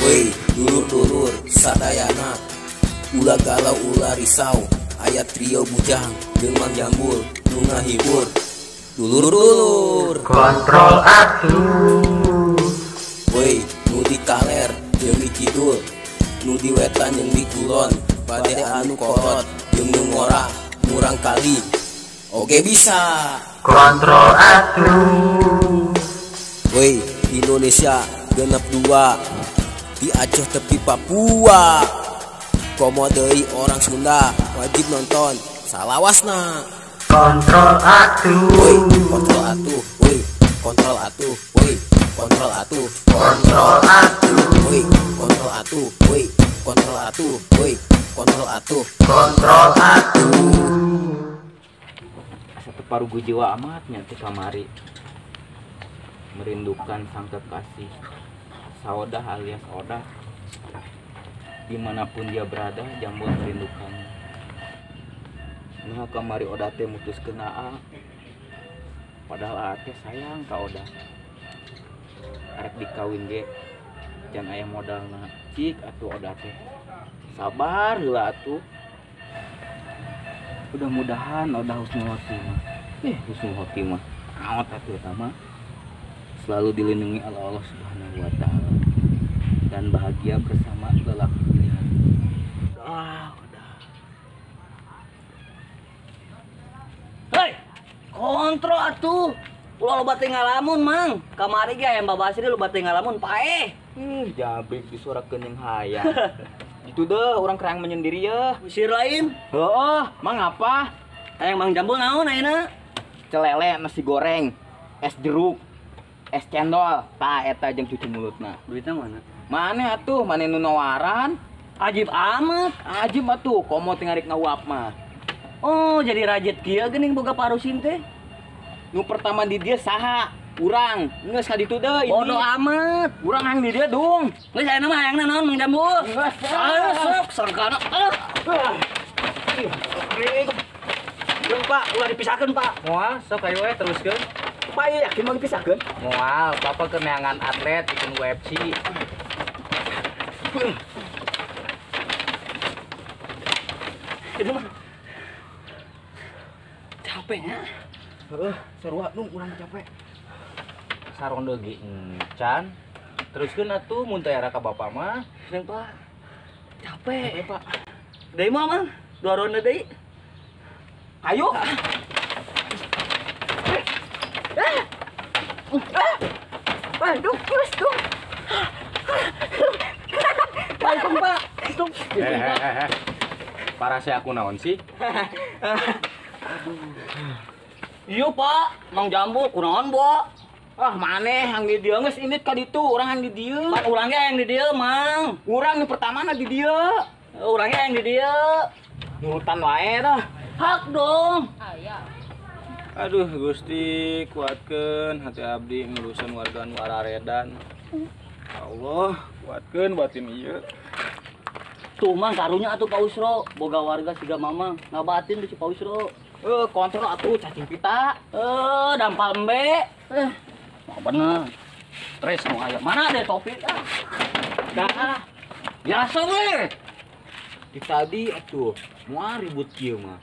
Woi, dulur-dulur sadayana, ulah galau ulah risau, aya trio bujang jeung Mang Jambul nu ngahibur. Dulur-dulur kontrol atuh. Woi, nu di kaler jeung di kidul, nu di wetan jeung di kulon, bade anu kolot jeung nu ngora murang kali. Oke bisa kontrol atuh. Woi, Indonesia genep dua, di Aceh tepi Papua. Komo deui orang Sunda wajib nonton salawasna. Kontrol atuh. Woi, kontrol atuh. Woi, kontrol atuh. Woi, kontrol atuh. Kontrol atuh. Woi, kontrol atuh. Woi, kontrol atuh. Woi, kontrol atuh. Kontrol atuh. Asa teu parugu jiwa amatnya teh kamari. Merindukan sang kekasih Saodah alias Odah. Dimanapun dia berada, Jambul merindukannya. Nah, kamari Odah teh mutuskeun Aa. Padahal Aa teh sayang ka Odah. Arek dikawin ge can aya modalna. Cik atuh Odah teh. Sabar heula atuh. Mudah-mudahan Odah husnul khotimah. Husnul khotimah. Aot atuh eta mah. Selalu dilindungi oleh Allah Subhanahu wa Ta'ala dan bahagia bersama lelaki pilihan. Ah, udah. Hei, kontrol atuh. Ulah loba teh ngalamun, Mang. Kamari ge aya Mbak Basri loba teh ngalamun paeh. Jabrik disuarakeun jeung hayang. Itu deh, urang kerang menyendiri ya. Usir lain. Heeh, Mang apa? Hayang Mang Jambul naon ayeuna? Celele, nasi goreng, es jeruk, es cendol, tah eta jeung cuci mulutna. Duitnya mana? Maneh atuh, maneh nu nawaran. Ajib amat. Ajib atuh, komo teh ngarik ngawap mah. Oh, jadi rajit kieu geuning boga parusin teh. Nu pertama di dia saha? Urang. Geus ka ditu deui. Bodoh amat. Urang hayang di dia dung. Geus ayeuna mah hayangna naon Mang Jambul? Geus. Ayo sok sangkana. Jeung Pak, ulah dipisahkeun, Pak. Moal, sok ayo we teruskeun. Pak, iya yakin mau dipisahkeun? Moal, Bapak keur neangan atlet bikin UFC. Itu mah capeknya. Heeh, sarua nung urang capek. Sarondo ge encan. Teruskeun atuh mun teu era ka bapak mah. Neng Pak. Capek, Pak. Deui mah, Mang. Dua ronde deui. Ayo. Aduh, terus dong. Pak, hitung, Pak. Hitung. Parah saya aku naon sih? Aduh. Iya, Pak. Mang Jambul kunaon, Pak? Ah, maneh yang di dieu geus indit ka ditu, urang yang di dieu. Pan urang ge yang di dieu, Mang. Urang nu pertamana di dieu. Urang ge yang di dieu. Nurutan wae dah. Hak dong. Aduh Gusti, kuatkeun hati abdi ngurusan warga nu araredan. Ya Allah, kuatkeun batin ieu. Tuh Mang karunya atuh Pak Usro, boga warga siga Mamang, ngabatin di si Pak Usro. Kontrol atuh cacing pita. Dampal embe. Mau bener. Stres mau aya. Mana deh topi? Dah. Biasa we. Di tadi atuh moal ribut kieu mah.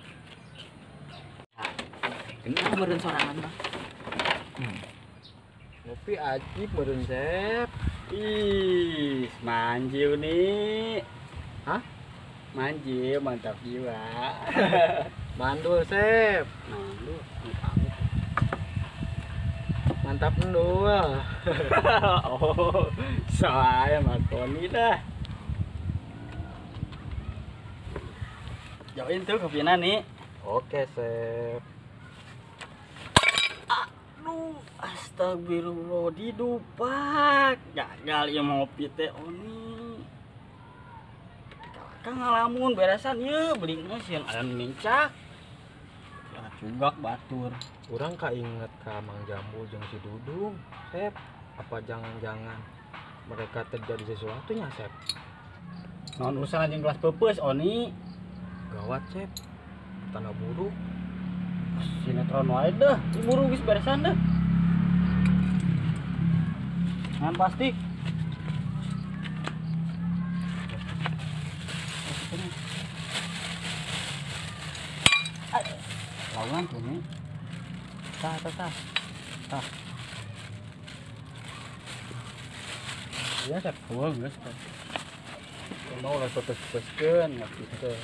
Kenapa meureun sorangan mah? Ngopi ajib meureun Sep. Ih, manjiw nih. Hah? Manjiw, mantap jiwa. Mandul, Sep. Mandul. Mantap endul. Oh, saya makoni dah. Jauhin tuh kopinya nih. Oke, Sep. Aduh, astagfirullah, didupak. Gagal ya ngopi teh oni. Kakak ngalamun beresan ye, beli sieun aya nincak. Ya cugak batur. Urang kainget ka Mang Jambul jeung si Dudung, Sep. Apa jangan-jangan mereka terjadi sesuatunya, Sep? Naon urusan jeung kelas peupeus oni? Gawat, Sep. Tanda buruk. Sinetron wae deh, buru geus beresan deh. Ngan pasti. cenah. Lawan tuh nih. Tah tah tah. Tah. Iya, Sep. Eueuh geus teh. Mau ulah pepes-pepeskeun nggak gitu.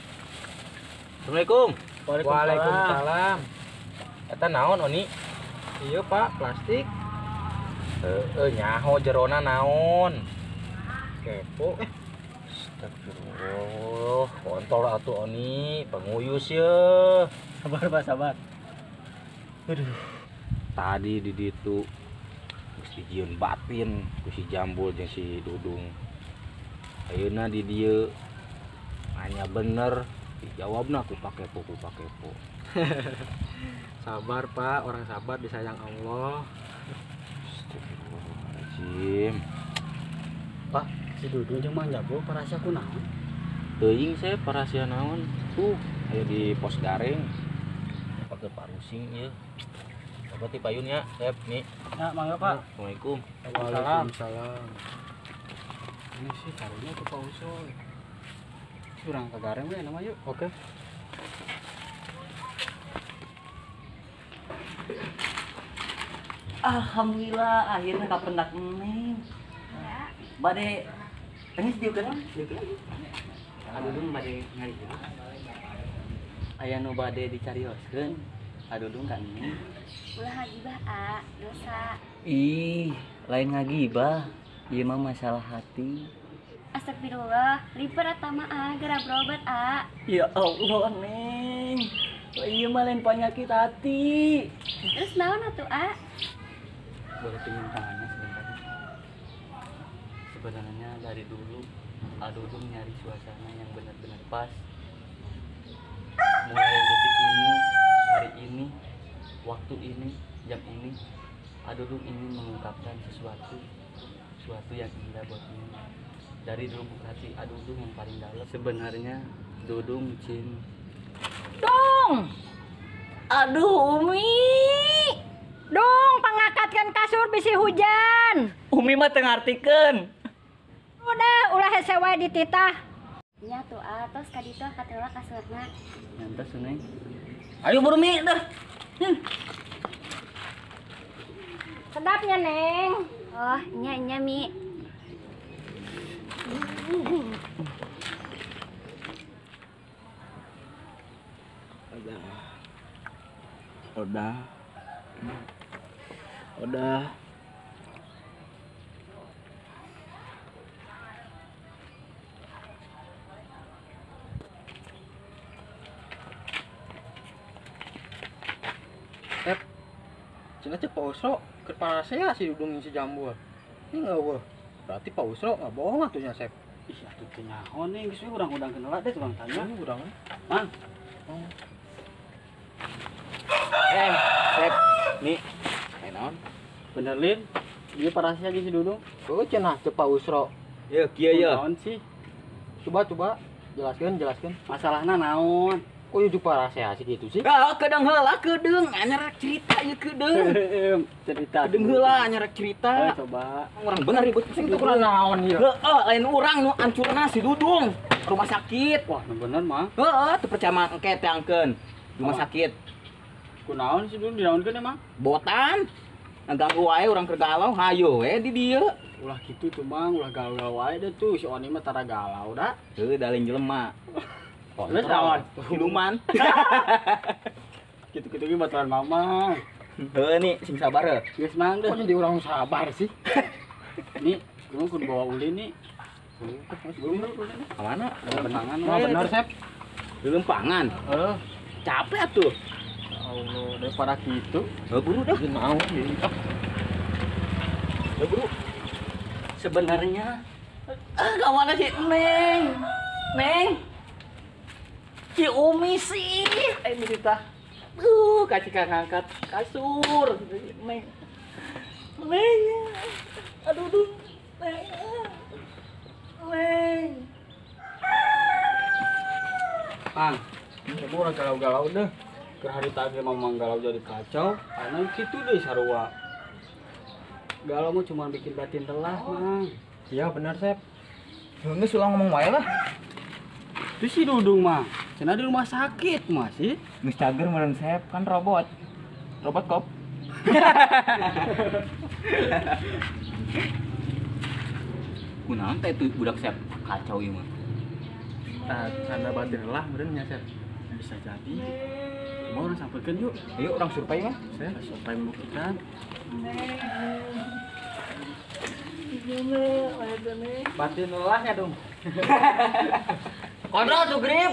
Assalamualaikum. Waalaikumsalam. Eta naon Oni? Iya Pak, plastik. Nyaho jerona naon. Kepo. Astagfirullah, kontol atuh Oni, panguyus ye. Sabar Pak, sabar. Aduh. Tadi di ditu geus dijieun batin ku si Jambul jeung si Dudung. Ayeuna di dieu hanya bener dijawabna ku pakepo ku pakepo. Sabar Pak, orang sabar disayang Allah. Astagfirullahaladzim. Pak, si Dudung jeung Mang Jambul parasia kunaon? Teuing saya parasia naon? Tuh, aya di pos garing. Pake parusing ieu. Coba ti payun nya, Sep nih. Ya, mangga Pak. Assalamualaikum. Waalaikumsalam. Ini sih karunya tuh Pak Usoy. Curang ke gareng we nama yuk. Oke. Alhamdulillah akhirnya kapendak neng. Bade ini diukeun diukeun. Adudung bade ngari. Aya nu bade dicarioskeun. Adudung ka neng. Ulah ngagibah a, dosa. Ih, lain ngagibah. Ieu mah masalah hati. Astagfirullah, liper eta mah a, geura berobat a. Ya Allah, Neng. Ieu mah lain penyakit hati. Terus naon atuh a? Boleh pinjam tangannya sebentar? Sebenarnya dari dulu Adudung nyari suasana yang benar-benar pas. Mulai detik ini, hari ini, waktu ini, jam ini, Adudung ingin mengungkapkan sesuatu, sesuatu yang indah buat ini. Dari lubuk hati Adudung yang paling dalam. Sebenarnya Dudung cinta. Dong. Aduh Umi. Dong, pangangkatkeun kasur bisi hujan. Umi mah teu ngartikeun. Udah, ulah hese wae dititah. Nya tuh a, tos ka ditu angkat heula kasurna. Nyantos Neng. Ayo buru Mi dah. Sedapnya Neng. Oh, nya nya Mi. Udah. Udah. Sep, cenah cek Pak Usro keur parasea si Dudung si Jambul. Ini enggak eueuh. Berarti Pak Usro nggak bohong atuh nya Sep. Ih, atuh teu nyaho nih, geus we urang udangkeun heula deh urang tanya. Ini urang. Mang. Sep, nih. Naon? Bener Lin, ieu parasea jeung si Dudung. Oh, cenah cek Pak Usro. Ye, kieu ye. Naon sih? Coba coba jelaskeun, jelaskeun. Masalahna naon? Kok yujuk parasea sih gitu sih? Ah, kedeung heula kedeung, anyar cerita ieu kedeung. Cerita. Kedeung heula anyar cerita. Ayo coba. Orang bener ribut Sing itu kurang naon ieu. Heeh, lain urang nu ancurna si Dudung. Rumah sakit. Wah, nu bener mah. Heeh, teu percaya mah engke teangkeun. Rumah sakit. Kunaon si Dudung dinaonkeun emang? Botan. Ngaganggu wae urang keur galau, hayo we di dieu. Ulah kitu tuh Mang, ulah galau-galau wae deh tuh si Oni mah tara galau da. Heuh, da lain jelema. Terus naon? Siluman. Kitu-kitu ge baturan mama. Heuh nih, sing sabar heuh. Geus Mang deh. Kok jadi orang sabar sih? Nih, gua kudu bawa ulin nih. Belum ulin. Ka mana? Lempangan. Wah, bener Sep. Lempangan. Heeh. Capek atuh. Allah, daripada kitu. Heuh buru dah. Naon deui. Heuh buru. Sebenarnya ka mana si Neng? Neng. Si Umi sih, ini cerita. Kacika ngangkat kasur. Neng. Neng. Aduh, duh. Neng. Neng. Mang, kamu orang galau-galau deh. Keur hari tadi mamang galau jadi kacau, karena kitu deh sarua. Galau mah cuma bikin batin lelah, Mang. Iya benar, Sep. Geus ulah ngomong wae lah. Itu si Dudung mah, cenah di rumah sakit masih. Geus cager meureun Sep kan robot. Robot kop. Kunaon teh itu budak Sep kacau ieu mah. Tah tanda batin lelah meureun nya Sep. Bisa jadi. Mau orang sampeurkeun yuk. Ayo orang survei mah. Sep, survei membuktikan. Batin lelahnya dong. Kontrol tuh grip.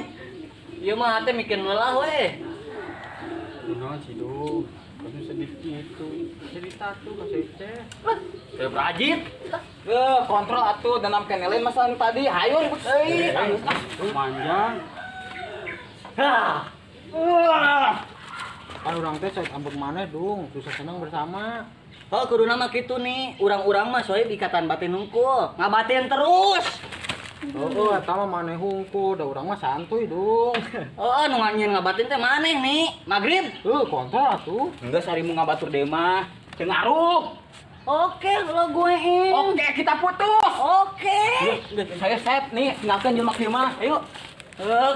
Ieu mah hate mikir lelah we. Kunaon sih Dung? Kamu sedih gitu. Cerita tuh ka si teh. Teu rajit. Heuh, kontrol atuh dendam kenelin masalah tadi. Hayu ribut euy. Manjang. Hah. Kan urang teh cek ambek maneh Dung, susah senang bersama. Oh, kuduna mah kitu nih. Urang-urang mah soe ikatan batin hungkul, ngabatin terus. Oh, eta mah maneh hungkul, da urang mah santuy Dung. Oh, nu nganyieun ngabatin teh maneh nih. Magrib. Heuh, kontrol atuh. Enggak sarimu ngabatur deui mah. Teu ngaruh. Oke, lo gue. Oke, kita putus. Oke. Saya Sep nih, tinggalkeun jelema kieu mah. Ayo.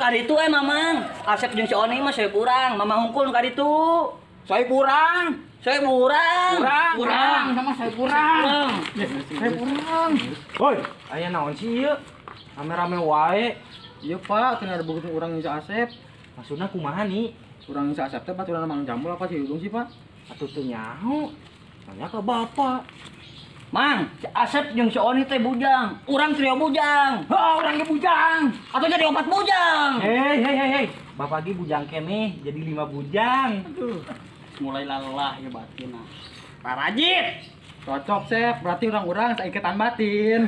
Kaditu mamang. Asep jeung si Oni mah soe urang, mamang hungkul nu kaditu. Soe urang. Soe urang. Urang sama soe urang. Soe urang. Woi, aya naon sih ieu? Rame-rame wae. Ieu Pak, cenah ada begitu urang si Asep. Maksudna kumaha nih? Urang si Asep teh baturan Mang Jambul apa si Dudung sih, Pak? Atuh teu nyaho. Tanya ke bapak. Mang, si Asep jeung si Oni teh bujang. Urang trio bujang. Heuh, urang ge bujang. Atau jadi 4 bujang. Hei, hei, hei, hei. Bapak ge bujang keneh, jadi 5 bujang. Aduh. Mulai lelah ya batin. Pak Rajit. Cocok, Sep. Berarti orang-orang saiketan batin.